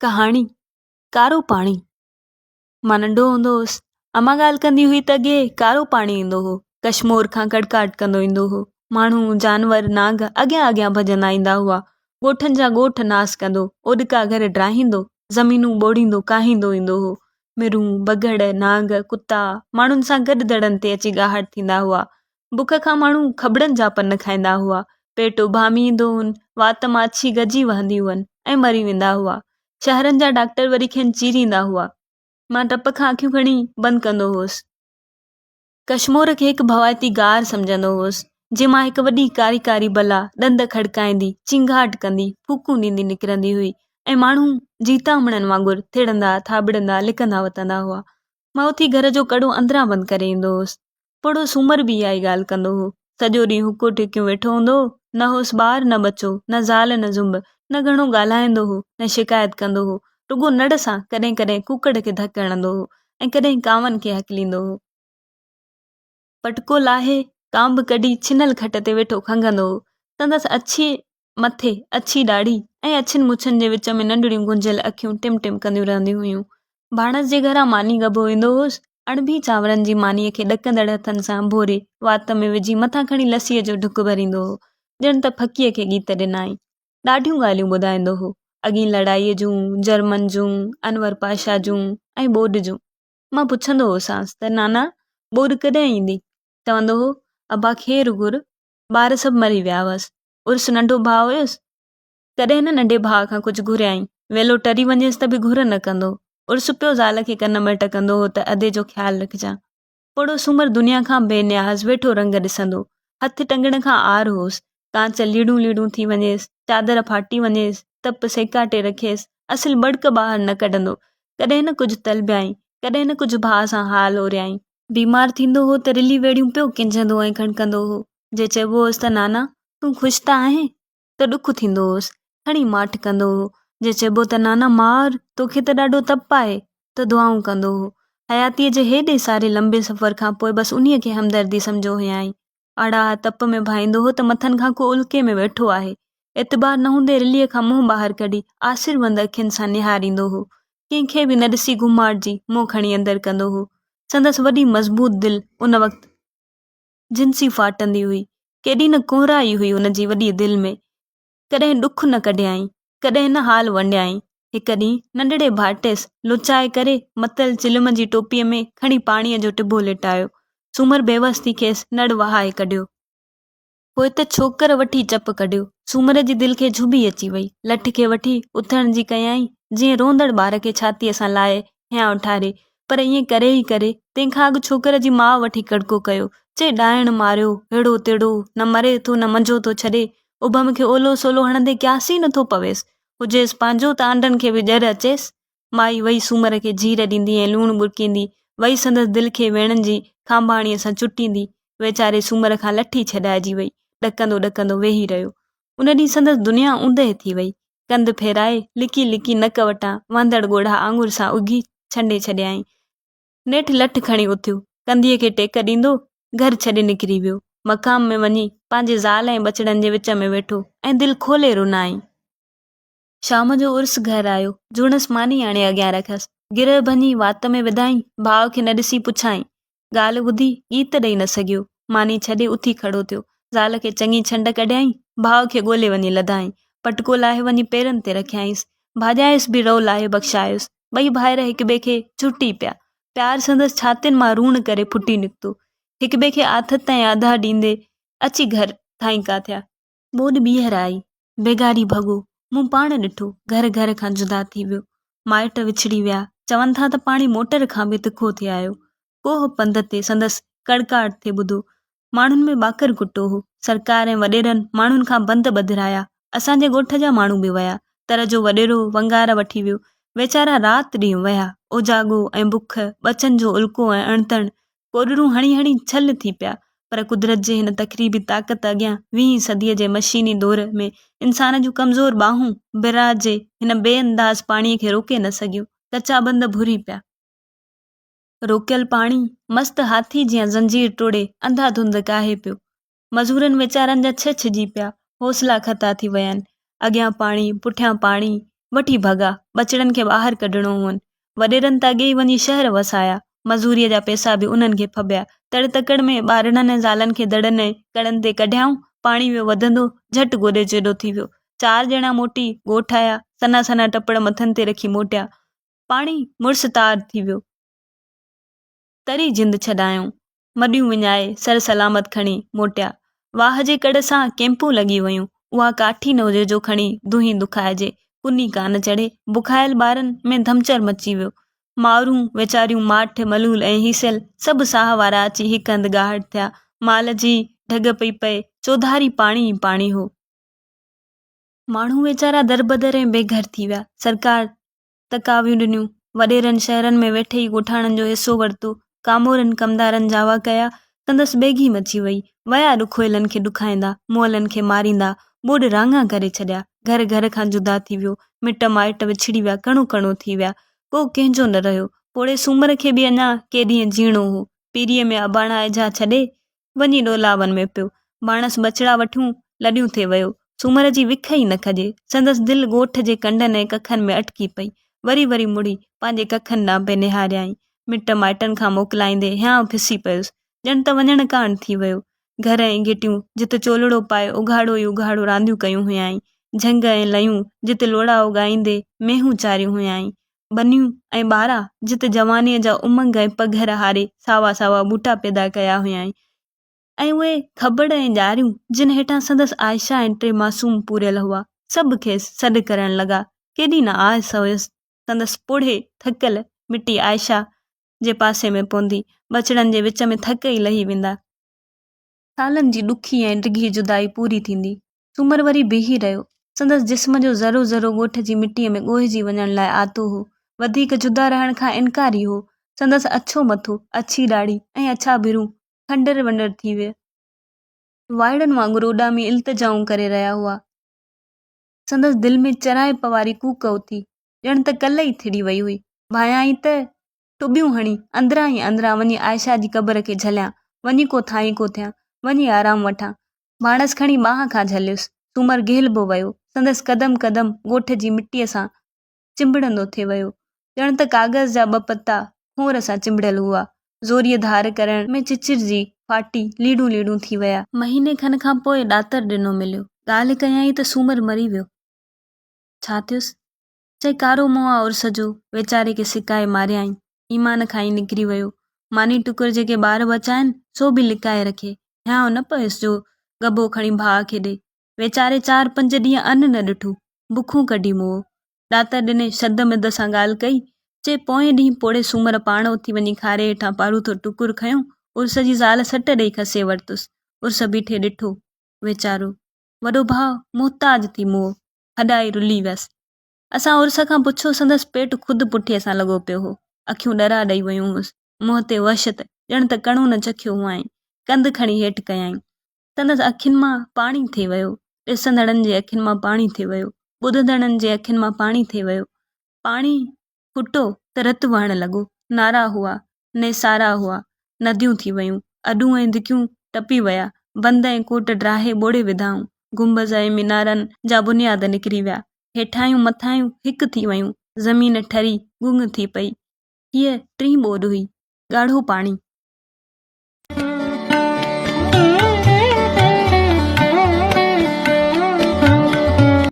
ڪهاڻي، ڪارو پاڻي. مان ننڍو هوندو هوس. امان ڳالهه ڪندي هئي ته اڳي ڪارو پاڻي ايندو هو. ڪشمور کان ڪڙڪاٽ ڪندو ايندو هو. ماڻهو، جانور، نانگ اڳيان اڳيان ڀڄندا ايندا هئا. ڳوٺن جا ڳوٺ ناس ڪندو، اوڏڪا گهر ڊاهيندو، زمينون ٻوڙيندو ڪاهيندو ايندو هو. مرون، بگهڙ، نانگ، ڪتا ماڻهن سان گڏ دڙن تي اچي ڳاهٽ ٿيندا هئا. بک کان ماڻهو کٻڙن جا پن کائيندا هئا. پيٽ اڀامي ايندو هئن، وات مان اڇي گجي وهندي هئن ۽ مري ويندا هئا. شهرن جا ڊاڪٽر وري کين چيريندا هئا. مان ڊپ کان اکيون کڻي بند ڪندو هوس. ڪشمور کي هڪ ڀوائتي غار سمجهندو هوس، جنهن مان هڪ وڏي ڪاري ڪاري بلا ڏند کڙڪائيندي، چينگهاٽ ڪندي، ڦوڪون ڏيندي نڪرندي هئي ۽ ماڻهو جيتامڙن وانگر ٿڙندا، ٿاٻڙندا، لڪندا وتندا هئا. مان اٿي گهر جو ڪڙو اندران بند ڪري ايندو هوس. پوڙهو سومر به اها ئي ڳالهه ڪندو هو. سڄو ڏينهن حقو ٽڪيون ويٺو هوندو هو. نه هوس ٻار نه ٻچو، نه زال نه زنب، نه گهڻو ڳالهائيندو هو، نه شڪايت ڪندو هو. رڳو نڙ سان ڪڏهن ڪڏهن ڪوڪڙ کي ڌڪ هڻندو هو ۽ ڪڏهن ڪانون کي هڪليندو هو. پٽڪو لاهي، ڪانڀ ڪڍي ڇنل کٽ تي ويٺو کنگهندو هو. سندس اڇي مٿي، اڇي ڏاڙهي ۽ اڇين مڇن جي وچ ۾ ننڍڙيون گهنجيل اکيون ٽم ٽم ڪنديون رهنديون هيون. ڀاڻس جي گهران ماني ڳڀو ايندو هوس. اڻڀي چانورن جي مانيء کي ڏڪندڙ هٿن سان ڀوري وات ۾ وجهي مٿان کڻي لسيء جو ڍڪ ڀريندو هو، ڄڻ ته ڦڪيء کي ڳيت ڏنائين. ڏاڍيون ڳالهيون ٻڌائيندو هو. اڳين لڙائيء جون، جرمن جون، انور پاشا جون ۽ ٻوڏ جون. مان پڇندو هوسانس ته نانا ٻوڏ ڪڏهن ايندي؟ چوندو هو، ابا خير گهر، ٻار سڀ مري ويا هئس. عرس ننڍو ڀاء هيس. ڪڏهن نه ننڍي ڀاء کان ڪجهه گهريائين. ويلو ٽري وڃيس ته به گهر نه ڪندو. عرس پيو زال کي ڪن ۾ ٽڪندو هو ته ادي جو خيال رکجان. پوڙهو سومر دنيا کان بي نياز ويٺو رنگ ڏسندو. هٿ ٽنگڻ کان عار هوس. ڪانچ ليڙون ليڙون ٿي وڃيس، چادر ڦاٽي وڃيس، تپ سيڪاٽي رکيس، اصل ٻڙڪ ٻاهر نه ڪڍندو. ڪڏهن نه ڪجهه طلبيائين، ڪڏهن نه ڪجهه ڀاء سان حال اوريائين. بيمار ٿيندو هو ته رلي ويڙهيون پيو ڪنجهندو ۽ کڻڪندو هو. جي چئبو هوس ته نانا تون خوش ته آهين؟ ته ڏک ٿيندو هوس، کڻي ماٺ ڪندو هو. جي چئبو ته نانا مار، توکي ته ڏاڍو تپ آهي، ته دعائون ڪندو هو. حياتيء جي هيڏي ساري لنبي سفر کان پوء بس انهيء کي همدردي سمجهيو هيائين. آڙاهه تپ ۾ ڀائيندو هو ته مٿن کان ڪو الڪي ۾ ويٺو آهي. اعتبار نه هوندي رليء کان منهن ٻاهر ڪڍي آسروند اکين سان نهاريندو هو. ڪنهن کي به نه ڏسي گهوماٽجي منهن کڻي اندر ڪندو هو. سندس وڏي مضبوط دل ان وقت جنسي ڦاٽندي هئي. ڪيڏي نه ڪوهرائي هئي هن جي وڏيء دل ۾. ڪڏهن ڏک نه ڪڍيائين، ڪڏهن نه حال ونڊيائين. هڪ ڏينهن ننڍڙي ڀائٽيس لچائي ڪري متل چلم جي ٽوپيء ۾ کڻي پاڻيء جو ٽڀو ليٽايو. سومر بيوس ٿي کيس نڙ وهائي ڪڍيو. پوء ته ڇوڪر وٺي چپ ڪڍيو. سومر جي دل کي جهٻي اچي وئي. لٺ کي وٺي اٿڻ جي ڪيائين، جيئن روئندڙ ٻار کي ڇاتيء سان لائي هيانء ٺاري، پر ائين ڪري ئي ڪري، تنهن کان اڳ ڇوڪر جي ماء وٺي ڪڙڪو ڪيو، چي، ڏائڻ ماريو، ههڙو تهڙو، نه مري ٿو نه منجهو ٿو ڇڏي، اڀم کي اولو سولو هڻندي قياس ئي نٿو پويس، هجيس پنهنجو ته آنڊن کي به ڄر اچيس. مائي وئي سومر کي جهير ڏيندي ۽ لوڻ ٻرڪيندي، وئي سندس دل کي ويڻن جي کانڀاڻيء سان چٽيندي، ويچاري سومر کان لٺي ڇڏائجي وئي، ڏڪندو ڏڪندو ويهي رهيو. ان ڏينهن سندس دنيا اوندهه ٿي وئي. ڪنڌ ڦيرائي، لڪي لڪي نڪ وٽان وهندڙ ڳوڙها آڱر سان اگهي ڇنڊي ڇڏيائين. نيٺ لٺ کڻي اٿيو. ڪنڌيء کي ٽيڪ ڏيندو، گهر ڇڏي نڪري ويو. مقام ۾ وڃي، پنهنجي زال ۽ ٻچڙن جي وچ ۾ ويٺو ۽ دل کولي رنائين. شام جو عرس گهر آيو. جوڻس ماني آڻي اڳيان رکيس. گرهه ڀڃي وات ۾ وڌائين. ڀاء کي نه ڏسي پڇائين. ڳالهه ٻڌي ڳيت ڏئي نه سگهيو. ماني ڇڏي اٿي کڙو ٿيو. زال کي چڱي ڇنڊ ڪڍيائين. ڀاء کي ڳولي وڃي لڌائين. پٽڪو لاهي وڃي پيرن تي رکيائينس. ڀاڄايس به رئو لاهي بخشايس. ٻئي ڀائر هڪٻئي کي جهٽي پيا. پيار سندس ڇاتين مان روڻ ڪري ڦٽي نڪتو. هڪٻئي کي آٿت ۽ آڌار ڏيندي اچي گهر ٿائينڪا ٿيا. ٻوڏ ٻيهر آئي. بيگاري ڀڳو. مون پاڻ ڏٺو. گهر گهر کان جدا ٿي ويو. مائٽ وڇڙي ويا. چون ٿا ته پاڻي موٽر کان به تکو ٿي آيو. ڪوهه پنڌ تي سندس ڪڙڪاٽ ٿي ٻڌو. ماڻهن ۾ ٻاڪر ڪٽو هو. سرڪار ۽ وڏيرن ماڻهن کان بند ٻڌرايا. اسان جي ڳوٺ جا ماڻهو به ويا. تر جو وڏيرو ونگار وٺي ويو. ويچارا رات ڏينهن ويا. اوجاڳو ۽ بک، ٻچن جو الڪو ۽ اڻتڻ، ڪوڏرون هڻي هڻي ڇل ٿي پيا، پر قدرت جي هن تخريبي طاقت اڳيان ويهين صديء جي مشيني دور ۾ انسان جون ڪمزور ٻانهون براج جي هن بي انداز پاڻيء کي روڪي نه سگهيون. ڪچا بند ڀري پيا. روڪيل پاڻي مست هاٿي جيان زنجير ٽوڙي انڌا ڌنڌ ڪاهي پيو. مزورن ويچارن جا ڇهه ڇڄي پيا، حوصلا خطا ٿي وين. اڳيان پاڻي، پٺيان پاڻي. وٺي ڀڳا. ٻچڙن کي ٻاهر ڪڍڻو هئن. وڏيرن ته اڳي ئي وڃي شهر وسايا. مزوريء جا پئسا به انهن کي ڦٻيا. تڙ تڪڙ ۾ ٻارڙن ۽ زالن کي دڙن ۽ ڪڙن تي ڪڍيائون. پاڻي ويو وڌندو، جهٽ گوڏي جيڏو ٿي ويو. چار ڄڻا موٽي ڳوٺ آيا. سنها سنها ٽپڙ مٿن تي رکي موٽيا. پاڻي مڙس تار ٿي ويو. تري جند ڇڏايائون. مڏيون وڃائي سر سلامت کڻي موٽيا. واهه جي ڪڙ سان ڪئمپون لڳي ويون. اها ڪاٺي نه هجي جو کڻي دونهين دکائجي. ڪني ڪانه چڙهي. بکايل ٻارن ۾ ڌمچر مچي ويو. مائرون ويچاريون ماٺ، ملول ۽ هيسيل سڀ ساهه وارا اچي هڪ هنڌ ڳاهٽ ٿيا. مال جي ڍڳ پئي پئي. چوڌاري پاڻي ئي پاڻي هو. ماڻهو ويچارا دربدر ۽ بي گهر ٿي ويا. سرڪار تقاويون ڏنيون. وڏيرن شهرن ۾ ويٺي ئي ڳوٺاڻن جو حصو ورتو. ڪامورن ڪمدارن جاوا ڪيا. سندس ٻيگهي مچي وئي. ويا ڏکويلن کي ڏکائيندا، مئلن کي ماريندا، ٻوڏ راڱا ڪري ڇڏيا. گهر گهر کان جدا ٿي ويو. مٽ مائٽ وڇڙي ويا، ڪڻو ڪڻو ٿي ويا. ڪو ڪنهن جو نه رهيو. پوڙهي سومر کي به اڃا ڪي ڏينهن جيئڻو هو. پيريء ۾ اباڻا اجها ڇڏي، وڃي ڏولاون ۾ پيو. ماڻس ٻچڙا وٺيون لڏيون ٿي ويو. سومر جي وک ئي نه کڄي. سندس دل ڳوٺ جي ڪنڊن ۽ ڪکن ۾ اٽڪي پئي. وري وري مڙي، پنهنجي ڪکن ڏانهن پئي نهاريائين. مٽ مائٽن کان موڪلائيندي هيانء ڦسي پيس. ڄڻ ته وڃڻ ڪاڻ ٿي ويو. گهر ۽ گهٽيون، جت چولڙو پائي اگهاڙو ئي اگهاڙو رانديون ڪيون هيائين. جهنگ ۽ ليون، جت لوڙها اڳائيندي مينهون چاريون هيائين. ٻنيون ۽ ٻارا، جت جوانيء جا امنگ ۽ پگهر هاري ساوا ساوا ٻوٽا پيدا ڪيا هيائين ۽ اهي کٻڙ ۽ ڄاريون، جن هيٺان سندس عائشه ۽ ٽي معصوم پوريل هئا، سڀ کيس سڏ ڪرڻ لڳا. ڪيڏي نه آس هيس سندس پوڙهي ٿڪل مٽي عائشه جي پاسي ۾ پوندي، ٻچڙن جي وچ ۾ ٿڪ ئي لهي ويندا. سالن جي ڏکي ۽ ڊگهي جدائي پوري ٿيندي. سومر وري بيهي رهيو. سندس جسم جو ذرو ذرو ڳوٺ جي مٽيء ۾ ڳوهجي وڃڻ لاء آتو هو. وڌيڪ جدا رهڻ کان انڪاري هو. سندس اڇو مٿو، اڇي ڏاڙهي ۽ اڇا ڀرون کنڊر ونڊر ٿي وائڙن وانگر اڏامي التجائون ڪري رهيا هئا. سندس دل ۾ چرائپ واري ڪوڪ اٿي. ڄڻ ته ڪل ئي ٿڙي وئي هئي. ڀانيائين ته ٽٻيون هڻي، اندران ئي اندران وڃي عائشه جي قبر کي جهليان، وڃي ڪو ٿانئيڪو ٿيان، وڃي آرام وٺان. ڀاڻس کڻي ٻانهن کان جهليس. سومر گهيلبو ويو. سندس قدم قدم ڳوٺ جي مٽيء سان چنبڙندو ٿي ويو. ڄڻ ته ڪاغذ جا ٻه پتا کونئر سان چنبڙيل هئا. زوريء ڌار ڪرڻ ۾ چچرجي، ڦاٽي، ليڙون ليڙون ٿي ويا. مهيني کن کان پوء ڏاتر ڏنو مليو. ڳالهه ڪيائين ته سومر مري ويو. ڇا ٿيس؟ چئي ڪارو منهن آ عرس جو، ويچاري کي سڪائي ماريائين. ايمان کان ئي نڪري ويو. ماني ٽڪر جيڪي ٻار ٻچا آهن، سو به لڪائي رکي. هيانء نه پيس جو ڳڀو کڻي ڀاء کي ڏي. ويچاري چار پنج ڏينهن ان نه ڏٺو. بکون ڪڍي موئو. ڏاتر ڏني شد مد سان ڳالهه ڪئي. چي پوئين ڏينهن پوڙهي سومر پاڻ اٿي وڃي کاري هيٺان پاروٿو ٽڪر کنيو. عرس جي زال سٽ ڏئي کسي ورتس. عرس بيٺي ڏٺو. ويچارو وڏو ڀاء محتاج ٿي موئو. هڏا ئي رلي ويس. اسان عرس کان پڇيو، سندس پيٽ خود پٺيء سان لڳو پيو هو. اکيون ڏرا ڏئي ويون هئس. منهن تي وحشت، ڄڻ ته ڪڻو نه چکيو هئائين. ڪنڌ کڻي هيٺ ڪيائين. سندس اکين مان پاڻي ٿي ويو. ڏسندڙن جي اکين مان پاڻي ٿي ويو. ٻڌندڙن جي اکين مان پاڻي ٿي ويو. پاڻي ڦٽو ته رت وهڻ لڳو. نعرا هئا، نيسارا هئا، نديون ٿي ويون، اڏون ۽ دڪيون ٽپي ويا، بند ۽ ڪوٽ ڊاهي ٻوڙي وڌائون، گنبذ ۽ مينارن جا بنياد نڪري ويا، هيٺاهيون مٿاهيون هڪ ٿي ويون، زمين ٺري گنگ ٿي پئي. هيء ٽين ٻوڏ هئي. ڳاڙهو پاڻي.